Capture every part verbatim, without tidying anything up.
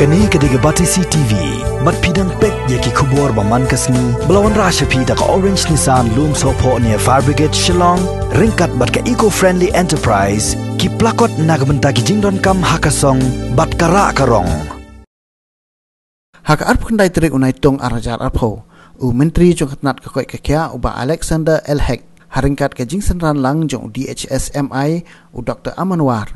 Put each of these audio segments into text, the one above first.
Kane ka dei ka Batesi T V. Bad phi dang peit ïa ki khubor ba man ka sngi ba la wanrah sha phi da ka Orange Nissan Lumsohphoh near Fire Brigade Shillong, ryngkat bad ka Eco Friendly Enterprise, ki plakot na ka bynta ki jingdonkam ha ka song bad ka rah ka rong. Ha ka arphew khyndai tarik u Naitung ar hajar arphew, u Myntri jong ka tnat ka koit ka khiah, u Bah Alexander L Hek, ha ryngkat ka jingsynran lang jong u D H S M I, u Doktor Aman War,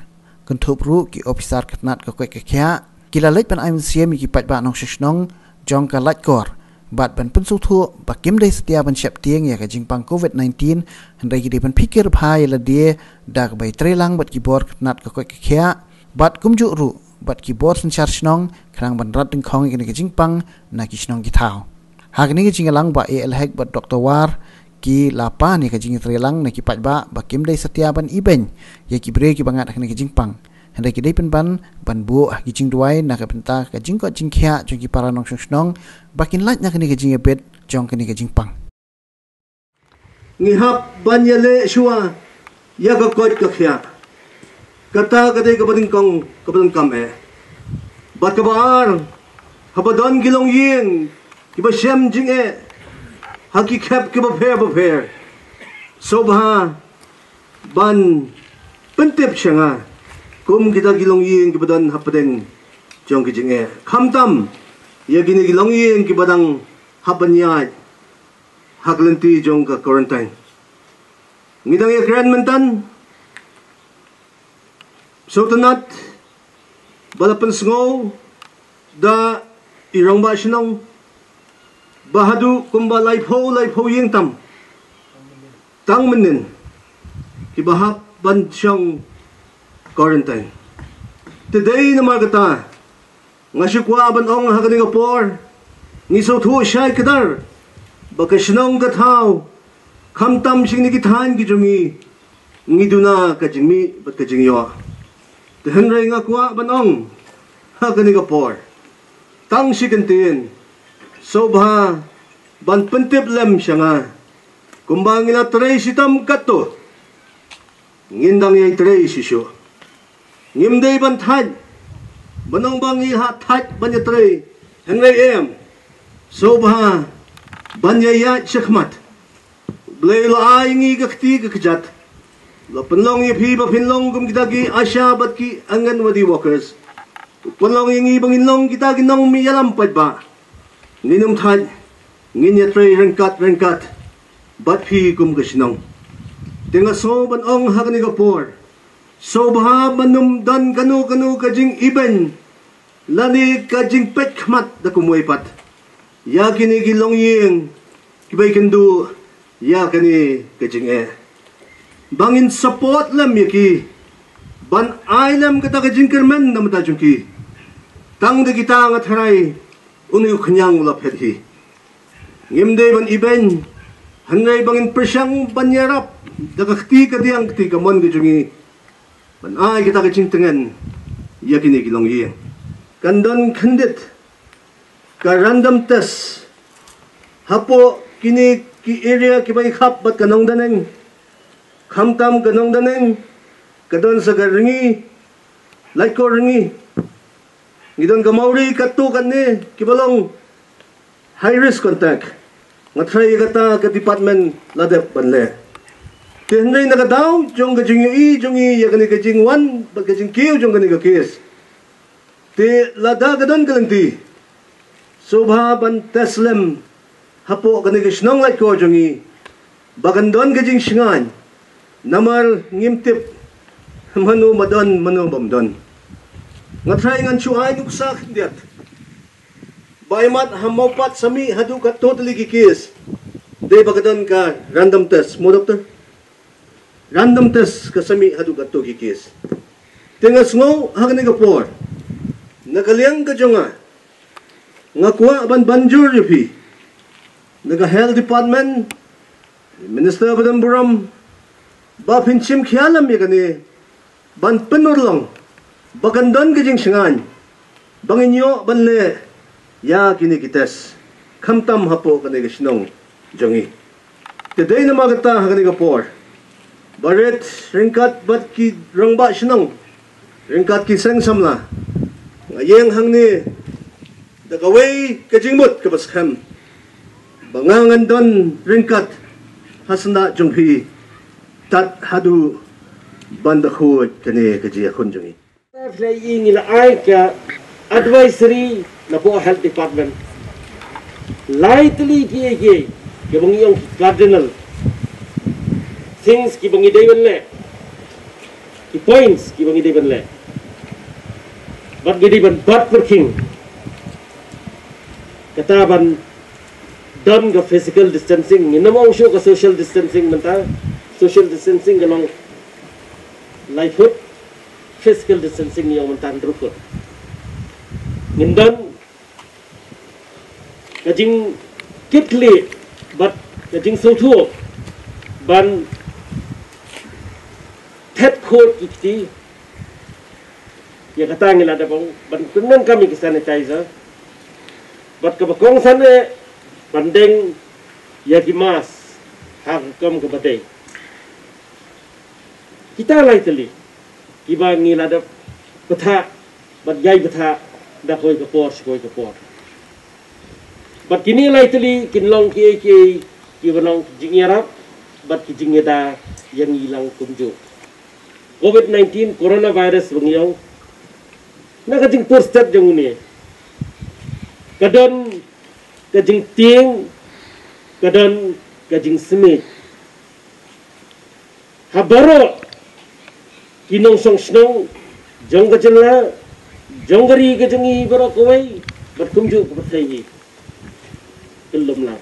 kynthup ruh ki ophisar ka tnat ka koit ka khiah, ki la leit ban ai mynsiem ïa ki paidbah nongshong shnong jong ka Laitkor, bad ban pynsngewthuh ba kim dei satia ban sheptieng ïa ka jingpang covid nineteen, hynrei ki dei ban phikir bha ïa lade da kaba ïatreilang bad ki bor ka tnat ka koit ka khiah, bad kumjuh ruh bad ki bor synshar shnong, khnang ban rat dyngkhong ïa kane ka jingpang na ki shnong ki thaw. Ha kane ka jingïalang, Bah A L Hek bad Doktor War ki la pan ïa ka jingïatreilang na ki paidbah ba kim dei satia ban ibeiñ ïa ki briew kiba ngat ha kane ka jingpang, hynrei ki dei pynban ban buh ha ki jingduwai na ka bynta ka jingkoit jingkhiah jong ki para nongshong shnong ba kin lait na kane ka jingïabit jong kane ka jingpang. Ngi hap ban ïaleh shuwa ïa ka koit ka khiah. Kata ka dei kaba nyngkong kaba donkam eh. Bad kaba ar, haba don ki longïing kiba shem jingeh ha ki khep kiba pher ba pher, sngewbha ban pyntip sha nga kum kita ki longïing kiba don hapdeng jong ki jingeh, khamtam ïa kine ki longïing kiba dang hap ban ïaid ha ka lynti jong ka quarantine. Ngi dang ïakren mynta sngewtynnat ba la pynsngew da i rangbah shnong ba haduh kumba laiphew, laiphew ïing tam tang mynnin kiba hap ban shong quarantine. Te dei namar kata nga shu kwah ban ong ha kane ka por, ngi sngewthuh shai kdar ba ka shnong ka thaw, khamtam sha kine ki thaiñ ki jong ngi, ngi duna ka jingmih bad ka jingïoh. Te hynrei nga kwah ban ong ha kane ka por, tang shi kyntien, sngewbha ban pyntip lem sha nga, kumba ngi la trei shitom katto, ngin dang ïai trei shisha. Ngim dei ban thait ban ong ba ngi la thait ban ïatrei, hynrei em, sngewbha ban ïaid shakhmat. U Blei u la ai ngi ka kti ka kjat, u la pynlong ïa phi ba phin long kum kita ki ASHA bad ki Anganwadi workers. U pynlong ïa ngi ba ngin long kita ki nongmihïalam paidbah. Ngin ym thait, ngin ïatrei ryngkat ryngkat bad phi kum ka shnong. Te nga sngew ban ong ha kane ka por, sngewbha ban ym don kano kano ka jingibeiñ lane ka jingpeit khmat da kumwei pat ïa kine ki longïing kiba ïakynduh ïa kane ka jingeh. Ba ngin support lem ïa ki, ban ai lem kata ka jingkyrmen na bynta jong ki. Tang da kita nga tharai une u khñiang u la phet hi. Ngim dei ban ibeiñ, hynrei ba ngin pyrshang ban ïarap da ka kti ka diang kti kamon ka jong ngi ban ai kata ka jingtngen ïa kine ki longïing. Kan don khyndiat ka random test hapoh kine ki area kiba ïakhap bad ka Nongdaneng. Khamtam ka Nongdaneng, ka don sa ka Rngi, Laitkor Rngi. Ngi don ka Mawri katto katne kiba long high risk contact. Nga tharai ïa kata ka department la dep ban leh. Te hynrei na ka daw jong ka jingïohi jong ngi ïa kane ka jingwan bad ka jingkiew jong kane ka case, te lada ka don ka lynti, sngewbha ban test lem hapoh kane ka shnong Laitkor jong ngi ba kan don ka jingshngaiñ. Namar ngim tip mano ba don, mano bym don. Nga tharai ngan shu ai nuksa khyndiat ba imat ha Mawpat sa mih haduh katto tylli ki case, dei ba ka don ka random test, mo doktor? Random test ka sa mih haduh katto ki case. Te nga sngew ha kane ka por, na ka liang ka jong nga, nga kwah ban banjur ïa phi na ka Health Department, Minister ba don burom, ba phin shim khia lem ïa kane, ban pynurlong ba kan don ka jingshngaiñ ba ngin ïoh ban leh ïa kine ki test, khamtam hapoh kane ka shnong jong ngi. Te dei namar kata ha kane ka por, barit ryngkat bad ki rangbah shnong, ryngkat ki seng samla, nga ïeng hangne Da kawei ka jingmut kaba skhem ba nga ngan don ryngkat ha sna jong phi tad haduh ban da khuid kane ka jingïakhun jong ngi. Ngi la ai ka advisory na po health department. Lai tylli ki ei ki ei kiba ngi ong ki cardinal things kiba ngi dei ban leh, ki points kiba ngi dei ban leh bad ngi dei ban bat pyrkhing. Kata ban don ka physical distancing, ngin ym ong shuh ka social distancing mynta. Social distancing ka long lai foot, physical distancing ïa u mynta hynriew foot. Ngin don ka jingkitkhlieh bad ka jingsngewthuh ban thet khuid ki kti. Ïa kata ngi la dep ban pyndonkam ïa ki sanitizer bad kaba kongsan eh ban deng ïa ki mask ha ka kam kaba dei. Kita lai tylli kiba ngi la dep bthah bad ïai bthah da kawei ka por sha kawei ka por. Bad kine lai tylli kin long ki ei ki ei kiba long ki jingïarap bad ki jingïada ïa ngi lang kumjuh. Covid nineteen, coronavirus ba ngi ong, na ka jingpur stet jong une ka don ka jingtieng, ka don ka jingsmit. Ha baroh ki nongshong shnong jong ka jylla, jong ka ri ka jong ngi baroh kawei bad kumjuh ka pyrthei hi, ka lum lang.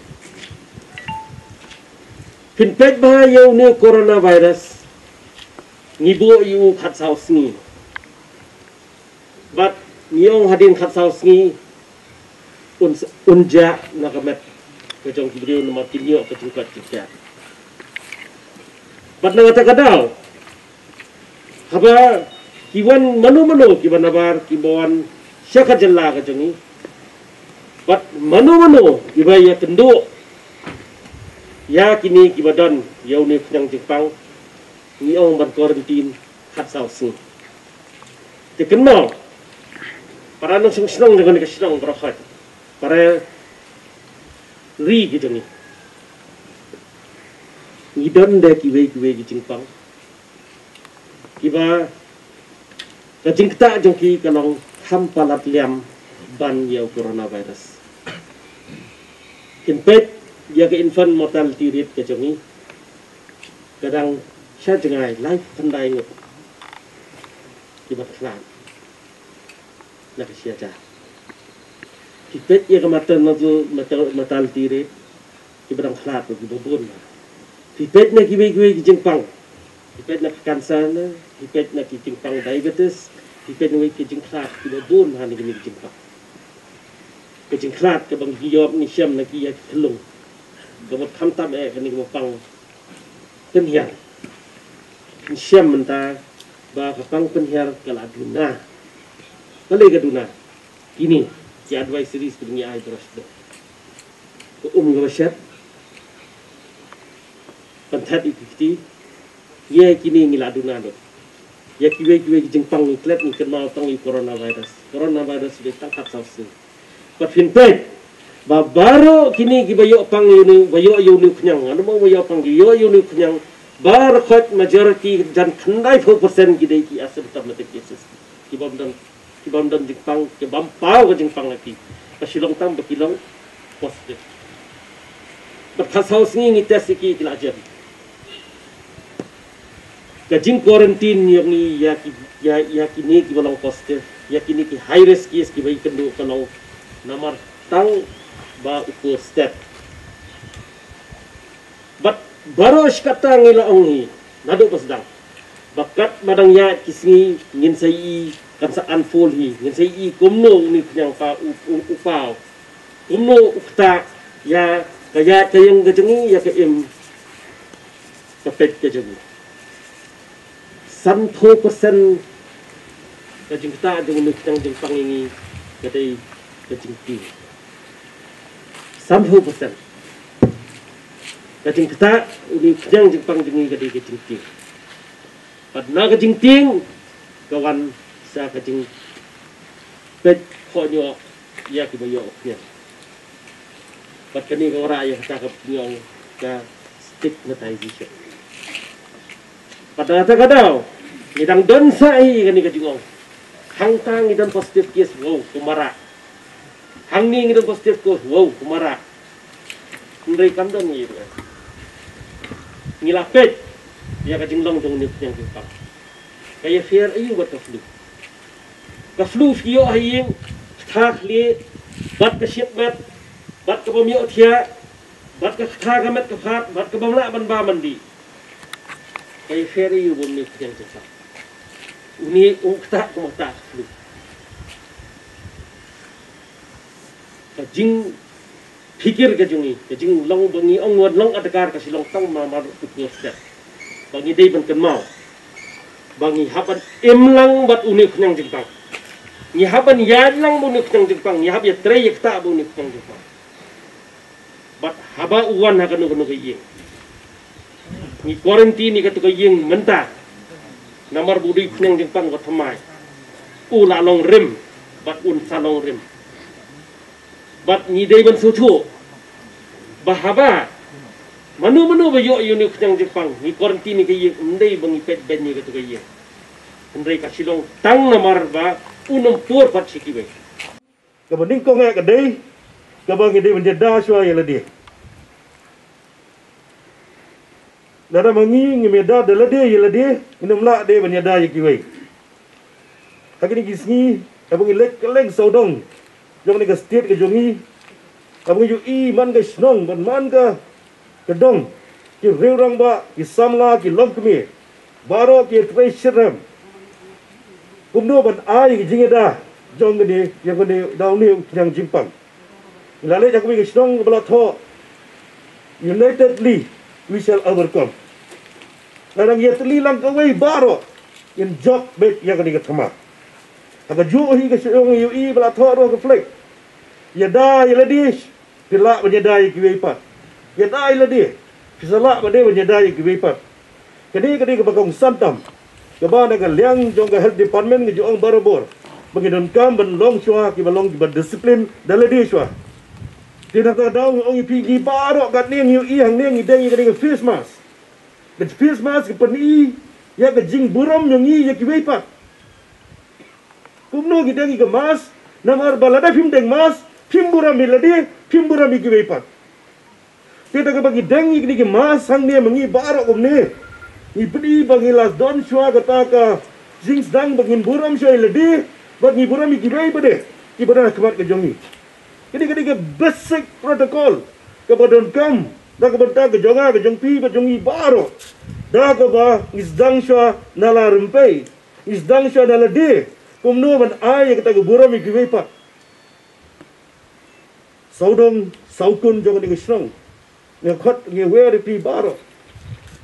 Phin peit bha ïa une u coronavirus, ngi buh ïa u khatsaw sngi. Bad ngi ong hadien khatsaw sngi un, un jah na ka met ka jong ki briew namar kin ïoh ka jingkoit jingkhiah. Bad na kata ka daw haba ki wan mano mano kiba nabar kiba wan sha ka jylla ka jong ngi bad mano mano kiba ïakynduh ïa kine kiba don ïa une u khñiang jingpang, ngi ong ban quarantine khatsaw sngi. Te kynmaw, para nongshong shnong jong kane ka shnong baroh khoit, para ri ki jong ngi, ngi don da kiwei kiwei ki jingpang kiba ka jingktah jong ki ka long kham palat liam ban ïa u coronavirus. Phin peit ïa ka infant mortality rate ka jong ngi, ka dang sha jngai, lai khyndai ngut kiba khlad na ka shi hajar. Phi peit ïa ka maternal, mater-, mortality rate, kiba dang khlad ruh kiba bun. Phi peit na kiwei kiwei ki jingpang, phi peit na ka cancer ne, phi peit na ki jingpang diabetes, phi peit na kiwei ki jingkhlad kiba bun ha na kine ki jingpang. Ka jingkhlad kaba ngi ïoh ngi shem na ki ïa ki khyllung, ka mut khamtam eh kane kaba pang pynhiar. Ngi shem mynta ba ka pang pynhiar ka la duna. Balei ka duna? Kine ki advisories kiba ngi ai baroh sdang. Ka um kaba shet, pynthet ïa ki kti, ïa kine ngi la duna lut. Ïa kiwei kiwei ki jingpang ngi klet ngi kynmaw tang ïa u coronavirus. Coronavirus u dei tang khatsaw sngi. Bad phin peit ba baroh kine kiba ïoh pang ïa une, ba ïoh ïa une u khñiang, ngan ym ong ba ïoh pang, ki ïoh ïa une u khñiang, baroh khoit majority, jan khyndai phew percent ki dei ki asymptomatic cases, ki bym don, ki bym don jingpang, ki bym paw ka jingpang ha ki. Ka shu long tang ba ki long positive. Bad khatsaw sngi ngi test ïa ki, ki la jem. Ka jing quarantine ïa ngi ïa ki, ïa, ïa kine kiba long positive, ïa kine ki high risk case kiba ïakynduh ka long namar tang ba u kur stet. Bad baroh shi katta ngi la ong hi naduh ba sdang ba katba dang ïaid ki sngi ngin sa ïohi, kan sa unfold hi, ngin sa ïohi kumno une u khñiang, pa u, u, u paw, kumno u ktah ïa ka ïaid ka ïeng ka jong ngi, ïa ka im ka peit ka jong ngi. Sanphew percent ka jingktah jong une u khñiang jingpang ïa ngi ka dei ka jingtieng. Sanphew percent ka jingktah une u khñiang jingpang jong ngi ka dei ka jingtieng. Bad na ka jingtieng ka wan sa ka jingpeit hok ñiuh ïa kiba ïoh u khniang. Bad kane ka wanrah ïa kata ka pynïoh ka stigmatization. Bad na kata ka daw ngi dang don sa hi kane ka jingong. Hangta ngi don positive case, wow, kumba rah. Hangne ngi don positive case, wow, kumba rah. Hynrei kam don ngi ruh. Ngi la peit ïa ka jinglong jong une u khniang jingpang. Ka ïapher aïu bad ka flu? Ka flu phi ïoh ha ïing, ka khatha khlieh, bad ka shit met, bad ka bym ïoh thiah, bad ka khatha ka met ka phad, bad ka bym lah ban bam ban dih. Ka ïapher aïu bad une u khniang jingpang? Une um ktah kumba ktah ka flu. Ka jingphikir ka jong ngi, ka jinglong ba ngi ong wan long adkar ka shu long tang namar u pynstep. Ba ngi dei ban kynmaw ba ngi hap ban im lang bad une u khniang jingpang. Ngi hap ban ïaid lang bad une u khniang jingpang, ngi hap ïatrei ïa kata bad une u khniang jingpang. Bad haba u wan ha kano kano ka ïing, ngi quarantine ïa kato ka ïing mynta. Namar ba u dei u khniang jingpang ba thymmai, u la long rim bad un sa long rim. Bad ngi dei ban sngewthuh ba haba mano mano ba ïoh ïa une u khniang jingpang, ngi quarantine ïa ka ïing, ym dei ba ngi peit beiñ ïa kato ka ïing. Hynrei ka shu long tang namar ba un ym pur pat sha kiwei. Kaba nyngkong eh ka dei kaba ngi dei ban ïada shuwa ïa lade. Lada ma ngi ngim ïada da lade ïa lade, ngin ym lah dei ban ïada ïa kiwei. Ha kine ki sngi haba ngi leit kylleng sawdong jong kane ka state ka jong ngi, haba ngi ïohi man ka shnong bad man ka ka dong, ki riew rangbah, ki samla, ki longkmie, baroh ki trei shitrhem kumno ban ai ka jingïada jong kane, ïa kane da une u khniang jingpang. Ngi la leit ha kawei ka shnong ba la thoh, "Unitedly we shall overcome." Lada ngi ïatylli lang kawei baroh, ngin jop beit ïa kane ka thymmai. Ha kajuh hi ka shnong ngi ïohi ba la thoh ruh ka flag, "Ïada ïa lade, phi lah ban ïada ïa kiwei pat. Ïada ïa lade, phi sa lah ban dei ban ïada ïa kiwei pat." Kane ka dei kaba kongsan tam kaba na ka liang jong ka health department ngi ju ong barabor ba ngi donkam ban long shuwa kiba long kiba discipline da lade shuwa. Te na kata ka daw ngi ong ïa phi, ngi baroh katne ngi ïohi hangne ngi deng ïa kane ka face mask. Ka face mask ka pyni ïa ka jingburom jong ngi ïa kiwei pat. Kumno ngi deng ïa ka mask? Namar ba lada phim deng mask, phim burom ïa lade, phim burom ïa kiwei pat. Te da kaba ngi deng ïa kine ki mask hangne ma ngi baroh kumne, ngi pyni ba ngi la don shuwa kata ka jingsdang ba ngin burom shuwa ïa lade bad ngi burom ïa kiwei pat de kiba don ha khmat ka jong ngi. Kine, kine ki basic protocol kaba donkam da kaba, da ka jong nga, ka jong phi, ka jong ngi baroh. Da kaba ngi sdang shuwa na la rympei, ngi sdang shuwa na lade, kumno ban ai ïa kata ka burom ïa kiwei pat. Sawdong sawkun jong kane ka shnong, nga khot, nga wer ïa phi baroh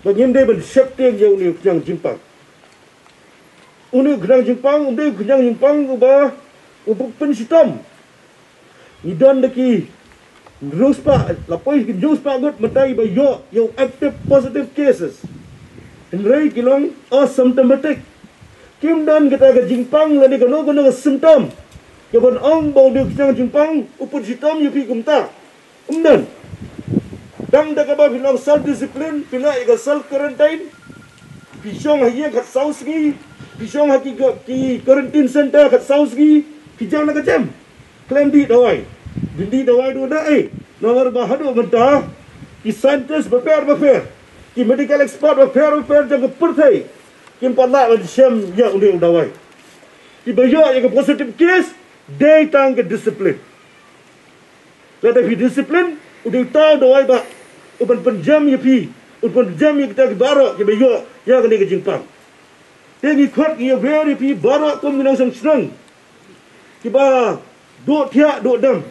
ba ngim dei ban sheptieng ïa une u khniang jingpang. Une u khniang jingpang um dei u khniang jingpang uba, uba pynshitom. Ngi don da ki hynriew spah, la poi ki hynriew spah ngut mynta kiba ïoh ïa u active positive cases. Hynrei ki long asymptomatic. Kim don kata ka jingpang lane kano kano ka symptom kaban ong ba une u khniang jingpang u pynshitom ïa phi kumta. Ym don. Tang da kaba phi long self discipline, phi leh ïa ka self quarantine. Phi shong ha ïing khatsaw sngi, phi shong ha ki, ki quarantine center khatsaw sngi, phi jam na ka jem. Khlem dih dawai. Dih dawai duh na ei. Namar ba haduh mynta ki scientist bapher bapher, ki medical expert bapher bapher jong ka pyrthei kim pat lah ban shem ïa une u dawai. Kiba ïoh ïa ka positive case dei tang ka discipline. Lada phi discipline, u dei uta u dawai ba u ban pynjem ïa phi, u ban pynjem ïa kita ki baroh kiba ïoh ïa kane ka jingpang. Te ngi khot, ngi wer ïa phi baroh kum ki nongshong shnong kiba duh thiah duh dem,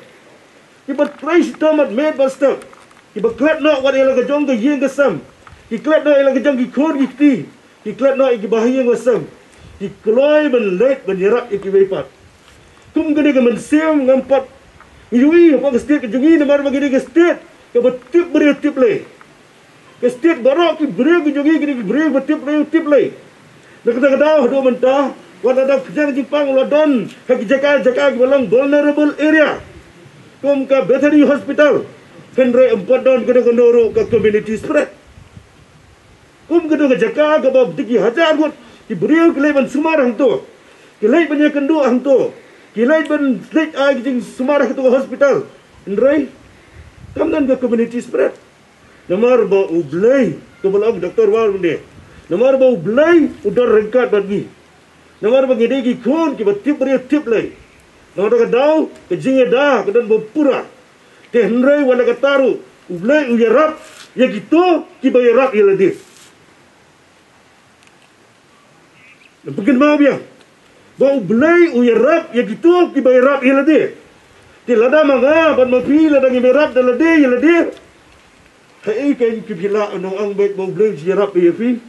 kiba trei shitom bad miet bad step, kiba klet noh wat ïa la ka jong ka ïing ka sem, ki klet noh ïa la ka jong ki khun ki kti, ki klet noh ïa kiba ha ïing ha sem, ki kloi ban leit ban ïarap ïa kiwei pat. Kum kane ka mynsiem ngam pat ngi ïohi hapoh ka state ka jong ngi namar ba ngi dei ka state kaba tip briew tip lei. Ka state baroh ki briew ki jong ngi ki dei ki briew ba tip briew tip lei. Na kata ka daw haduh mynta Wat la da pynjah jingpang la don ha ki jaka jaka kiba long vulnerable area, kum ka Bethany Hospital, hynrei em pat don kano kano ruh ka community spread. Kum kano ka jaka kaba dei ki hajar ngut ki briew ki leit ban sumar hangto, ki leit ban ïakynduh hangto, ki leit ban leit ai ki jingsumar hangto ka hospital, hynrei kam don ka community spread. Namar ba U Blei, kumba la ong Doctor War mynne, namar ba U Blei u don ryngkat bad ngi. Namar ba ngi dei ki khun kiba tip briew tip Blei. Namar kata ka daw ka jingïada ka don ba pura. Te hynrei wat la katta ruh U Blei u ïarap ïa kito kiba ïarap ïa lade. Nang pynban biang ba U Blei u ïarap ïa kito kiba ïarap ïa lade. Te lada ma nga bad ma phi, lada ngim ïarap da lade ïa lade, haei kein phi lah ban ong beit ba U Blei u ïarap ïa phi?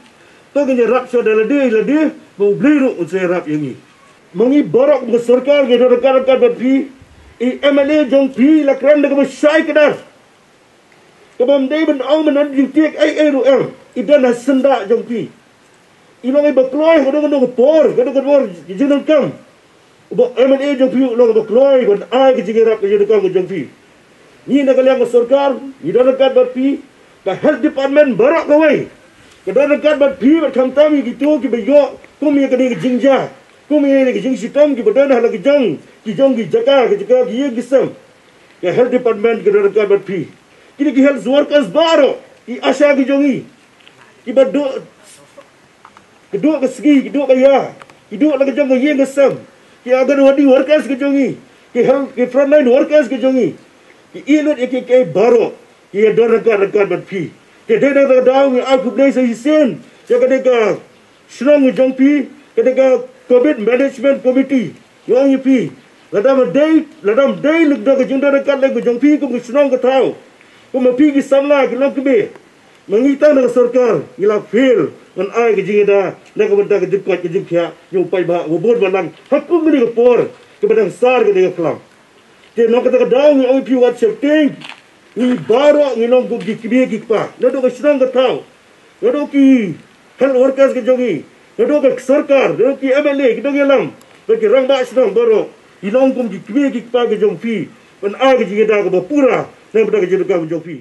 To ngin ïarap shuwa da lade ïa lade, ba U Blei ruh un sa ïarap ïa ngi. Ma ngi baroh kum ka sorkar ngi don ryngkat ryngkat bad phi. I M L A jong phi la kren da kaba shai kdar, kaba ym dei ban ong ban ong jingtieng ei ei ruh em. I don ha syndah jong phi. I long iba kloi ha kano kano ka por, kano kano ka por jingdonkam. Uba M L A jong phi u long iba kloi ban ai ka jingïarap ka jingdonkam ka jong phi. Ngi na ka liang ka sorkar ngi don ryngkat bad phi. Ka health department baroh kawei ka don ryngkat bad phi, bad khamtam ïa kito kiba ïoh kum ïa kane ka jingjia, kum ïa kane ka jingshitom kiba don ha la ki jong ki jong ki jaka, ki jaka ki ïing ki sem. Ka health department ka don ryngkat bad phi. Kine ki health workers baroh, ki ASHA ki jong ngi, kiba duh, ki duh ka sngi, ki duh ka ïa, ki duh la ka jong ka ïing ka sem, ki Anganwadi workers ki jong ngi, ki health, ki frontline workers ki jong ngi, ki ïeit lut ïa kiei kiei baroh, ki don ryngkat ryngkat bad phi. Te dei na kata ka daw ngi ai khublei sa shisien ïa kane ka shnong ka jong phi, kane ka COVID Management Committee. Ngi ong ïa phi, lada ma dei, lada ma dei lada ka jingdon ryngkat lem ka jong phi kum ka shnong ka thaw, kum ma phi ki samla ki longkmie, ma ngi tang na ka sorkar ngi la fail ban ai ka jingïada na ka bynta ka jingkoit ka jingkhiah ïa u paidbah uba bun balang ha kum kane ka por kaba dang sar kane ka khlam. Te na kata ka daw ngi ong ïa phi wat sheptieng. Ngi baroh ngi long kum ki kmie ki kpa, naduh ka shnong ka thaw, naduh ki health workers ki jong ngi, naduh ka sorkar, naduh ki M L A, ki nongïalam, bad ki rangbah shnong baroh, ngi long kum ki kmie ki kpa ki jong phi ban ai ka jingïada kaba pura na ka bynta ka jingdonkam ka jong phi.